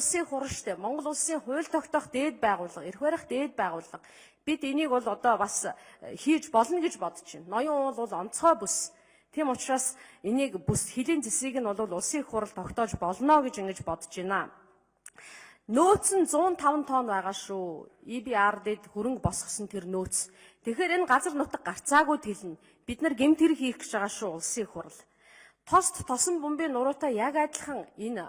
Улсын хурал штэ. Монгол Улсын хууль тогтоох дээд байгууллага, эрх барих дээд байгууллага. Бид энийг бол одоо бас хийж болно гэж бодож байна. Ноён уул бол онцгой бүс. Тийм учраас энийг бүс хөлийн зэсийг нь бол Улсын их хурал тогтоож болно гэж ингэж бодож байна. Нөөц нь 105 тонн байгаа шүү. EBRD-д хөрөнгө босгосон тэр нөөц. Тэгэхээр энэ газар нутаг гарцаагүй тэлнэ. Бид нар гэмт хэрэг хийх гэж байгаа шүү, Улсын их хурал. Тост тосон бөмбийн нуруутай яг адилхан энэ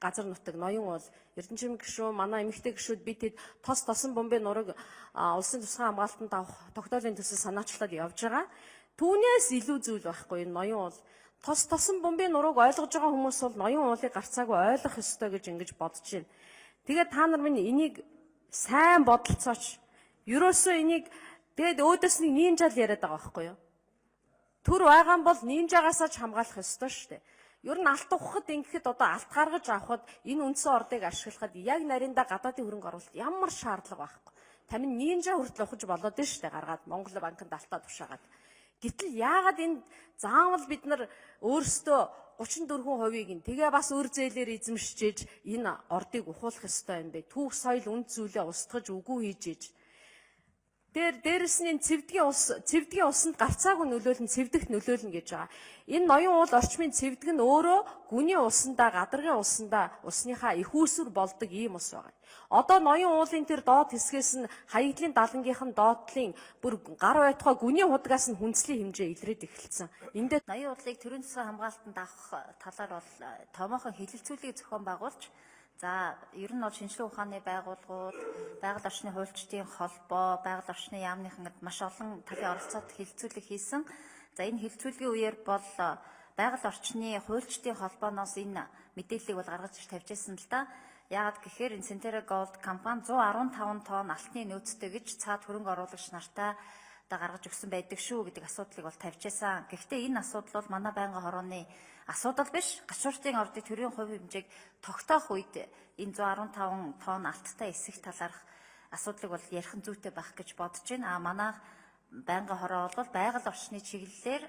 газар нутаг Ноён уул. Эрдэнэчимэг гишүүн, манай эмэгтэй гишүүд, бид тэд тос тосон бөмбийн нурууг улсын тусгай хамгаалтанд авах тогтоолын төсөл санаачлаад явж байгаа. Түүнээс илүү зүйл байхгүй, энэ Ноён уул. Тос тосон бөмбийн нурууг ойлгож байгаа хүмүүс бол Ноён уулыг гарцаагүй ойлгох ёстой гэж ингэж бодож байна. Тэгээд та нар минь, энийг сайн бодолцооч. Ерөөсөө энийг тэгээд өөдөөс нэг нинжа л яриад байгаа байхгүй юу? Төр байгаа юм бол нинжагаасаа ч хамгаалах ёстой шүү дээ. Ер нь алт ухахад, ингэхэд, одоо алт гаргаж авахад, энэ үндсэн ордыг ашиглахад яг нарийнда гадаадын хөрөнгө оруулалт ямар шаардлага байхгүй. Тамин нинжа хүртэл ухаж болоод нь шүү дээ, гаргаад Монгол банкнд алтаа тушаагаад. Гэтэл яагаад энэ заавал бид нар өөрсдөө 34%-ийг нь тэгээ бас өр зээлээр эзэмшиж энэ ордыг ухуулах ёстой юм бэ? Түүх соёл үнд зүйлээ устгаж үгүй хийж иж. Тэр дээрэс нь энэ цэвдгийн ус, цэвдгийн усанд гарцаагүй нөлөөлнө, цэвдэгт нөлөөлнө гэж байгаа. Энэ Ноён уул орчмын цэвдэг нь өөрөө гүний усандаа, гадаргын усандаа, усныхаа эх үүсвэр болдог ийм ус байгаа. Одоо Ноён уулын тэр доод хэсгээс нь, хаягдлын далангийнх нь доотлын бүр гар байтугай гүний худгаас нь хүнцлийн хэмжээ илрээд эхэлсэн. Эндээ Ноён уулыг төрийн тусгай хамгаалтанд авах талаар бол томоохон хэлэлцүүлгийг зохион байгуулж, за, ер нь бол шинжлэх ухааны байгууллагууд, байгаль орчны хуульчдын холбоо, байгаль орчны яамныхан гэд маш олон талын оролцоод хэлэлцүүлэг хийсэн. За, энэ хэлэлцүүлгийн үеэр бол байгаль орчны хуульчдын холбооноос энэ мэдээллийг бол гаргаж ирж тавьж байсан л да. Яагаад гэхээр энэ Centerra Gold компани 115 тонн алтны нөөцтэй гэж цаад хөрөнгө оруулагч нартаа одоо гаргаж өгсөн байдаг шүү гэдэг асуудлыг бол тавьж байсан. Гэхдээ энэ асуудал бол манай байнгын хорооны асуудал биш. Гашууртын ордыг төрийн хувь хэмжээг тогтоох үед энэ 115 тонн алттай эсэх талаарх асуудлыг бол ярих нь зүйтэй байх гэж бодож байна. А манай байнгын хороо бол байгаль орчны чиглэлээр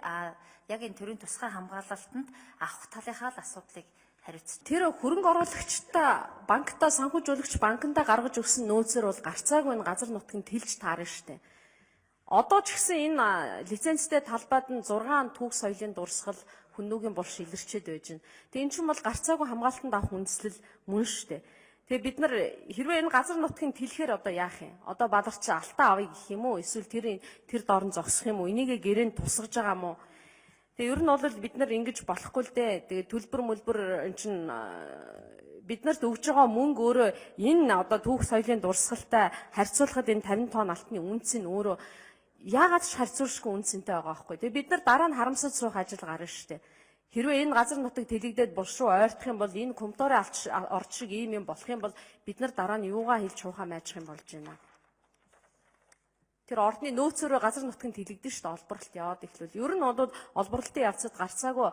яг энэ төрийн тусгай хамгаалалтанд авах талынхаа л асуудлыг хариуцж. Тэр хөрөнгө оруулагчдаа, банктаа, санхүүжүүлэгч банкндаа гаргаж өгсөн нөөцөөр бол гарцаагүй энэ газар нутгийг тэлж таарна штэ. Одоо ч гэсэн энэ лицензтэй талбайд нь 6 түүх соёлын дурсгал, хүннүгийн булш илэрчээд байж байна. Тэгээ эн чинь бол гарцаагүй хамгаалтанд авах үндслэл мөн штэ. Тэгээ бид нар хэрвээ энэ газар нутгийг тэлэхээр одоо яах юм? Одоо баларч алтаа авъя гэх юм уу? Эсвэл тэр доор нь зогсох юм уу? Энийгээ гэрээнд тусгаж байгаа юм уу? Тэгээ ер нь бол бид нар ингэж болохгүй л дээ. Тэгээ төлбөр мөлбөр эн чинь бид нарт өгж байгаа мөнгө өөрөө энэ одоо түүх соёлын дурсгалтай харьцуулахад энэ 50 тонн алтны үнц нь өөрөө яагаад ч харьцуулшгүй үнцэнтэй байгаа байхгүй. Тэгээ бид нар дараа нь харамсаж суух ажил гарна шүү дээ. Хэрвээ энэ газар нутаг тэлэгдээд булш руу ойртох юм бол, энэ Кумторын алч орд шиг ийм юм болох юм бол бид нар дараа нь юугаа хэлж хуухаа майчих юм болж байна. Тэр ордны нөөцөөрөө газар нутгийн тэлэгдэн шүү дээ, олборлолт яваад эхлүүл. Ер нь бол олборлолтын явцад гарцаагүй